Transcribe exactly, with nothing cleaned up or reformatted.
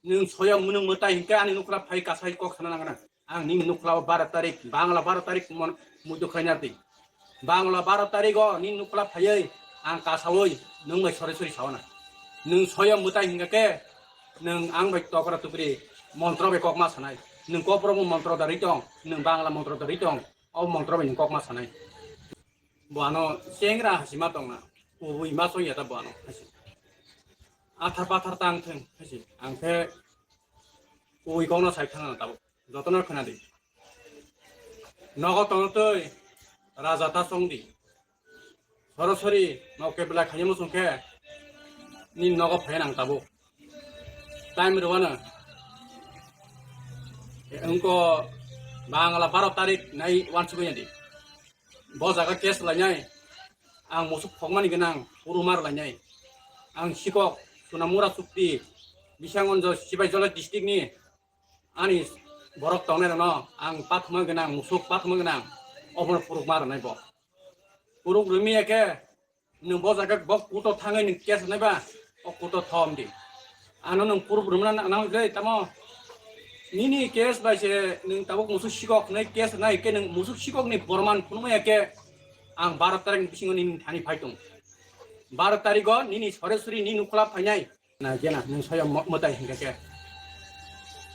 Nwng soyam nwng mwtai hinkhe ani nukhla phai kasai kok sana nangana. Ang nini nukhla o baro tarik, Bangla baro tarik mon-, muitu khaina di. Bangla baro tarik o nini nukhla phaiwi ang kasawi nwng bai sori sori sawana. Nwng soyam mwtai hinkhe nwng ang bai tokra tupri montro bai kok ma sanai. Nwng kopromo montro dari tong, nwng Bangla montro dari tong, o montro bai nwng kok ma sanai. Bo ano chengra hasi ma tongna, kubui ma song ya ta bo ano hasi. Athar pathar tang thung hasi. Ang khe kubui kok no sai thangna tabuk. Jotono khna di. Nogo tongtwi raja ta song di. Sorosori no kebla khaye muchung khe ni nogo phai nang tabuk. Time rwano. Engko Bangla baro tarik nai wansugwi di. Bo jaga case lainai. Ang musuk phokmani gwnang, Kurumar lainai. Ang sikok, Sunamura Chukti, Bishangonjo, Sibaijala district ni ani borok tongnai rokno ang pathuma gwnang, musuk pathuma gwnang, obono puruk ma rwnai bo. Puruk rwmi ya khe, nwng bo jaga bo kuto thangwi nwng case rwnai ba, o kuto thom di. Ano nwng puruk rwmna nang, nang le tamo. Nini case bai se nwng tabuk musuk sikok nai case nai khe nwng musuk sikok ni borman phunukma ya khe ang baro tarik bisingo nini thani phai tong. Baro tarigo nini sore suri ni nukhla phainai. Na jena nwng soyam mo-, mwtai hinkhe khe.